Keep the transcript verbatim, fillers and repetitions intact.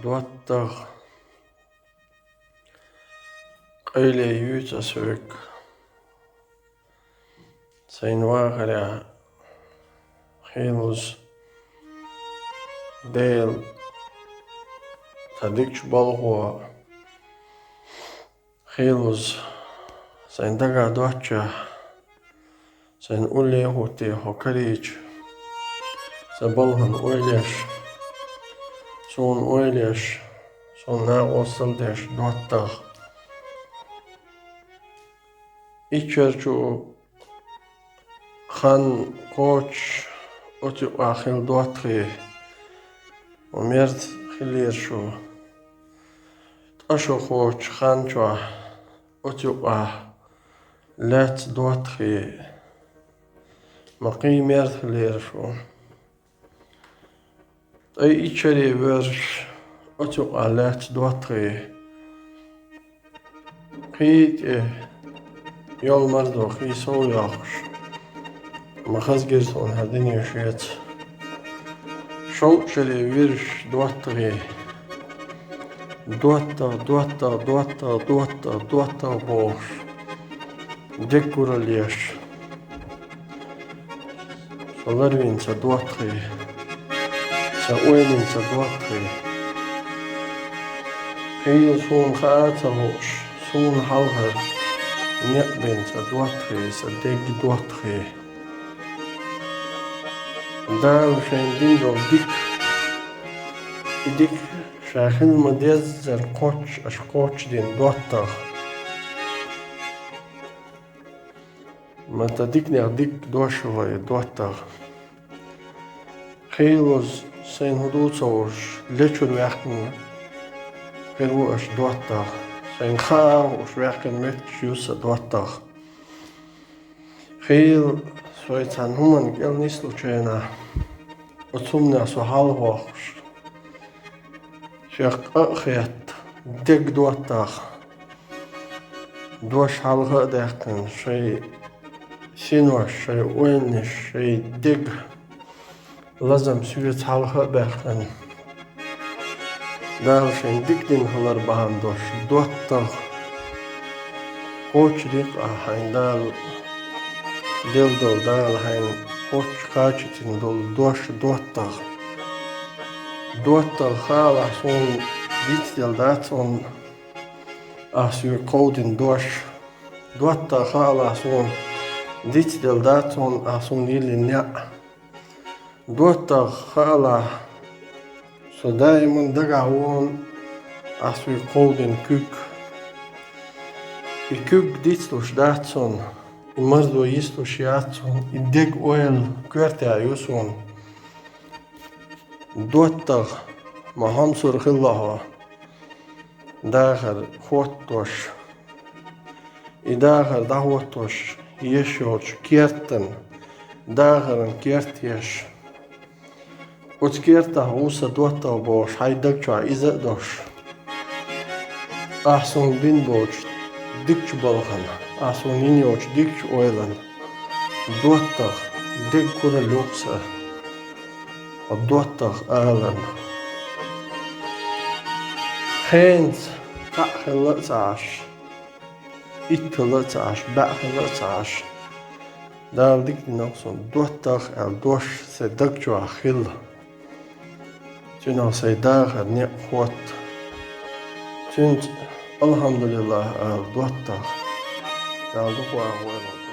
ДоттагӀа къайле юьйцу ас хьоьга. Сайна вахарехь хийлаза Дела, цхьа дикачу балхо хийлаза сайна дагахь доцчехь, сайна уллехь а хӀуттий хьо карийча, сан балхана ойла еш, суна ойла еш, суна накъосталла деш доттагӀа. Иччарчу хан кхочуш оцу юкъахь хилла доттагӀий, хьо мерза хиллера шу. Ткъа шу кхочу хан чохь оцу юкъахь лаьцна доттагӀий, ма кхин мерза хиллера шу. Ткъа иччаре воьрзуш оцу юкъахь лаьцна доттагӀий, кхин тӀе йолу марзо кхин сов йоккхуш, ма хаза гира суна хӀара дуьне шеца. ШовзткъаӀ шаре вирзуш доттагӀий, доттагӀа, доттагӀа, доттагӀа, доттагӀа, доттагӀа бохуш, деггуралла еш. Со ларвина ца доттагӀий, сан ойлина ца доттагӀий. Хийла суна хаа а ца хууш, суна хьалхара некъ бина ца доттагӀий, сан дегга доттагӀий. Дала шайна дина долу дика, и дика ша хила ма-деззара кхоччуш аша кхоччуш дина доттагӀа. Ма тхан диканех дика дош вай доттагӀа. Хийлаза сайна хӀун ду ца хууш, лечуьра ваьккхина хир ву аша доттагӀа. Сайна хаа а хууш ваьккхина меттигаш ю сан доттагӀа. Хийла со цхьана хӀуманна кӀел нислучу хенахь, оцу хӀуманех со хьалхавоккхуш, шех къа а хетта, дегга доттагӀа. Дош хьалха а даьккхина, шайн синош, шайн ойланаш, шайн деган лазам соьца хьалха а баьккхина, Дала шайна дика дина хилар бахьана долуш доттагӀа. Кхоччуш дика ахь хьайна Дала делла долу, Дала хьайна кхоччуш кхачийтина долу дош доттагӀа. ДоттагӀа хаалахь суна дицделла дац хьуна ахь соьга кховдина дош. ДоттагӀа хаалахь суна дицделла дац хьуна ахь суна йиллина некъ. ДоттагӀа хаалахь, со даиман дагахь ву хьуна ахь соьга кховдина куьг. И куьг дицлуш дац хьуна, и марзо йицлуш яц хьуна, и деган ойла коьртехь ю суна. ДоттагӀа, ма хьомсур хилла хьо дахар хӀоттош. И дахар дӀахӀоттош еш йолчу кертан, дахаран керт еш. Оцу кертахь ву сан доттагӀа бохуш, хьайн даг чохь иза а долуш. Ахь суна бина болчу дикачу балхана, ахь суна йина йолчу дикачу ойлана, доттагӀа, деган куралла ю-кх сан хьо доттагӀа аларна. Хенаца цхьаъ хилла а ца Ӏаш, итт хилла а ца Ӏаш, бӀе хилла а ца Ӏаш, Дала дика дина-кх суна, доттагӀа аьлла дош сайн даг чохь хилла. Цуьнан сайн дахар некъ хӀотта. Цуьнца алхьамдулиллахӀ ала доттагӀа. Дала дукха вахавойла.